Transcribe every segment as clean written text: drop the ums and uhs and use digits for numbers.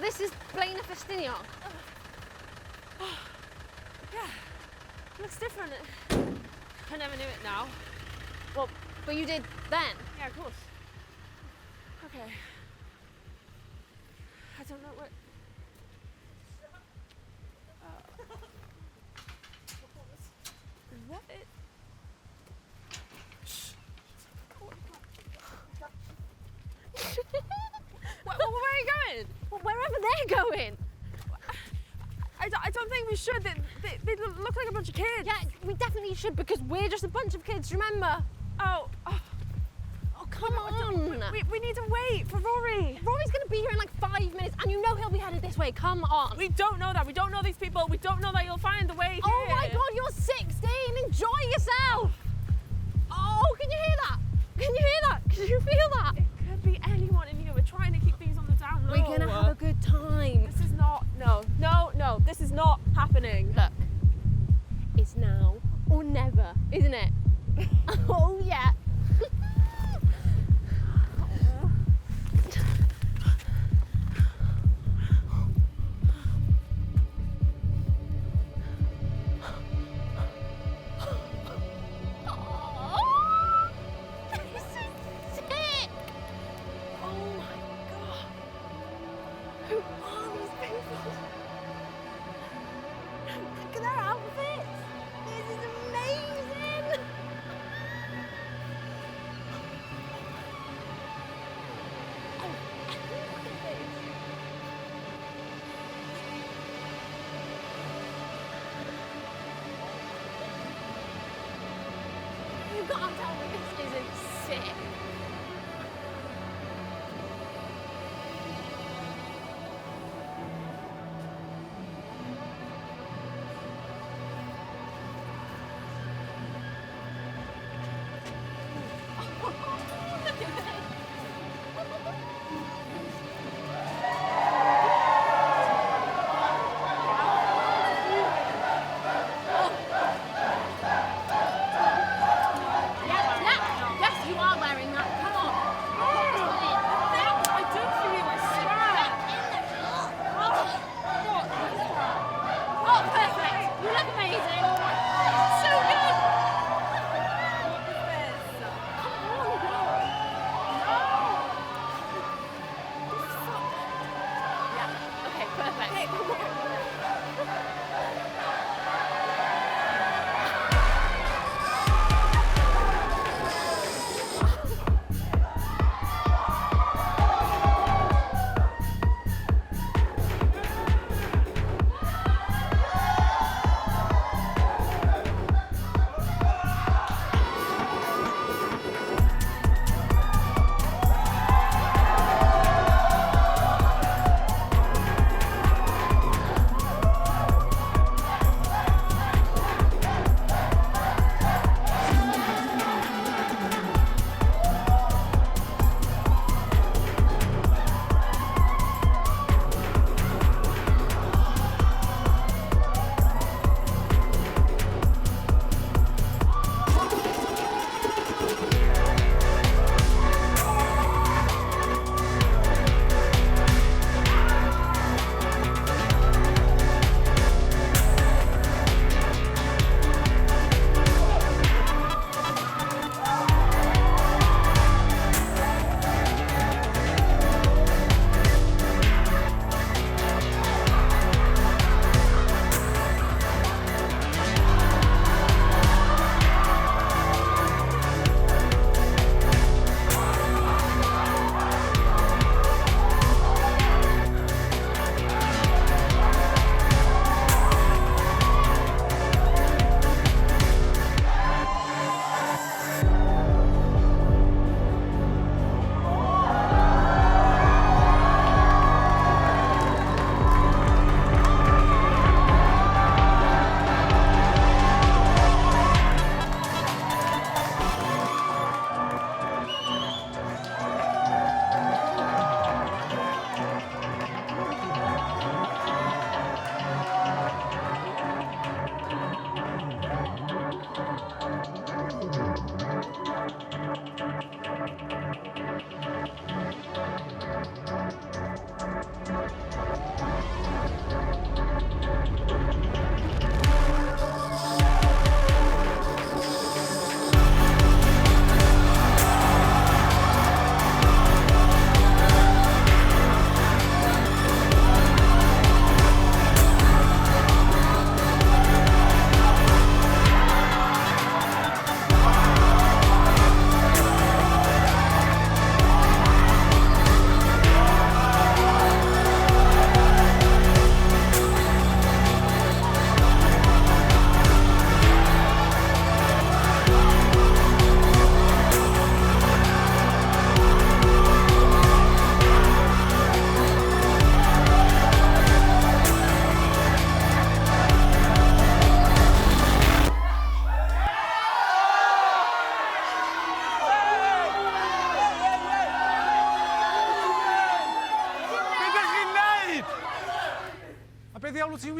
this is Blaenau Ffestiniog. Yeah, it looks different. I never knew it now. Well, but you did then. Yeah, of course. Okay. I don't know what. What? Where are you going? Well, wherever they're going. I don't think we should. They look like a bunch of kids. Yeah, we definitely should because we're just a bunch of kids, remember? Oh. Oh, Oh, come on. We need to wait for Rory. Rory's going to be here in like 5 minutes and you know he'll be headed this way. Come on. We don't know that. We don't know these people. We don't know that you'll find the way here. Oh my God, you're 16. Enjoy yourself. Oh, can you hear that? Can you hear that? Can you feel that? It could be anyone in here. We're trying to keep things on the down low. We're going to have a good time. This is not, no, no, no. This is not happening. Look, it's now or never, isn't it? Oh yeah. Oh, this is sick. Oh my God. Who are these people? Look at their outfits. This is amazing. Oh, look at this. You gotta tell me this isn't sick. Look at this. Yeah, yeah. Yes, you are wearing that. Come on. Put this one in. Things I do for you, I swear. Get in there. What? What is that? Oh, perfect. You look amazing. So good. What is this? Come on, girl. No. This is so... Yeah. Okay, perfect.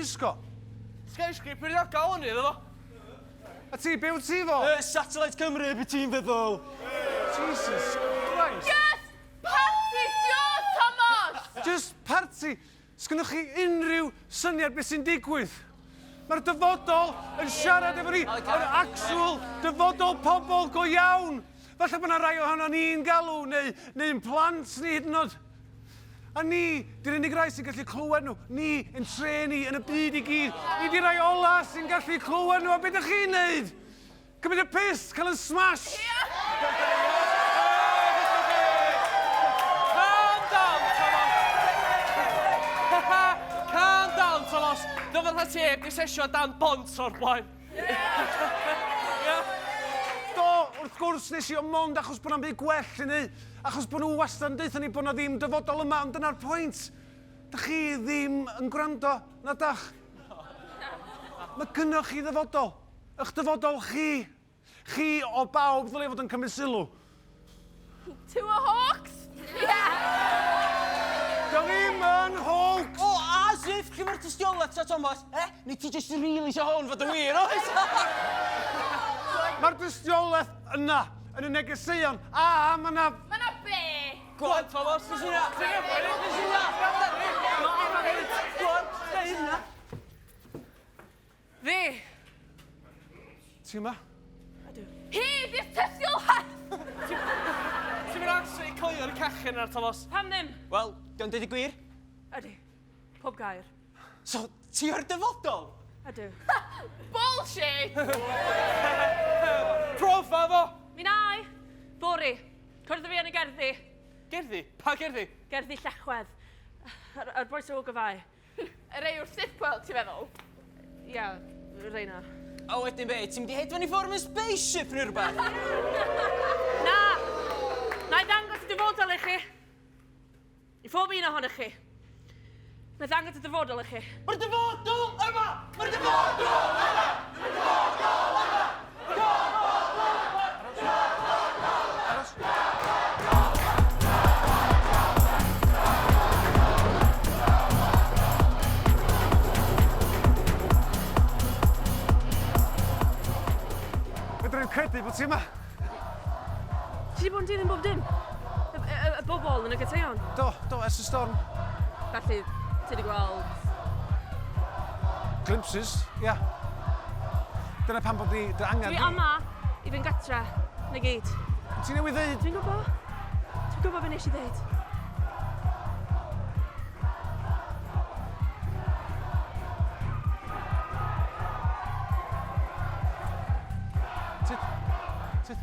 wisgo? Skyscraper i gael hynny, iddo fo. A ti, be wyt ti fo? Satellite Cymru, be ti'n feddwl? Jesus Christ. Just party, dio, Thomas! Just party. Sgynnoch chi unrhyw syniad beth sy'n digwydd? Mae'r dyfodol yn siarad efo ni, yr actual dyfodol pobl go iawn. Falle bod yna rai ohono ni'n galw, neu, neu'n plant ni hyd yn oed. A ni, di'r unig rai sy'n gallu clywed nhw. Ni, yn tre ni, yn y byd i gyd. Ni di'r rai ola sy'n gallu clywed nhw. A beth ydych chi'n neud? Cymryd y piss, cael yn smash! Calm down, Thomas. Calm down, Thomas. Dy fatha ti heb di sesio dan bont o'r blaen. Do, wrth gwrs nes i o mond achos bod na'm byd gwell i neud. Achos bod nhw wastad yn deutha ni bod na ddim dyfodol yma, ond dyna'r pwynt. Dych chi ddim yn gwrando, na dach? Mae gynnoch chi ddyfodol. Ych dyfodol chi. Chi o bawb ddylai fod yn cymryd sylw. To a hoax? Yeah! Dio ddim yn hoax! O, as if, lle mae'r tystiolaeth ta, Thomas? Eh? Neu ti just really isio hwn fod yn wir, oes? Mae'r dystiolaeth yna, yn y negeseuon, a mae yna... Mae na be? Go on, Thomas, beth sy'n yna? Beth sy'n yna? Go on, beth sy'n yna? Fi! Ti yma? Hi di'r tystiolaeth! Ti'n mynd actually coelio'r cachu yna, Thomas? Pam ddim? Wel, dio'n deud y gwir. Ydy. Pob gair. So, ti o'r dyfodol? Ydw. Bullshit! Profa fo! Mi na i. Fory. Cwrdd â fi yn y gerddi. Gerddi? Pa gerddi? Gerddi Llechwedd. Ar, ar bwys o Ogofau. Y rei o'r sipwell, ti'n feddwl? Ia, reina. A wedyn be, ti'n mynd i hedfan i ffwrdd mewn spaceship neu rhywbeth? Na! Na i ddangos y dyfodol i chi. I phob un ohonych chi. Na i ddangos y dyfodol i chi. Mae'r dyfodol yma! Mae'r dyfodol yma! Mae'r dyfodol yma! Aros. Fedra i'm credu bod ti yma. Ti wedi bod yn dilyn bob dim? Y, y, y, y bobl yn y gyteuon? Do, do, ers y storm. Felly, ti wedi gweld... Glimpses, ia. Dyna pam bod ni dy angen Dwi yma i fynd gatre, na gyd. Ti newydd ddeud... Dwi'n gwybod. Dwi'n gwybod beth nes i ddeud. Tyd. Tyd.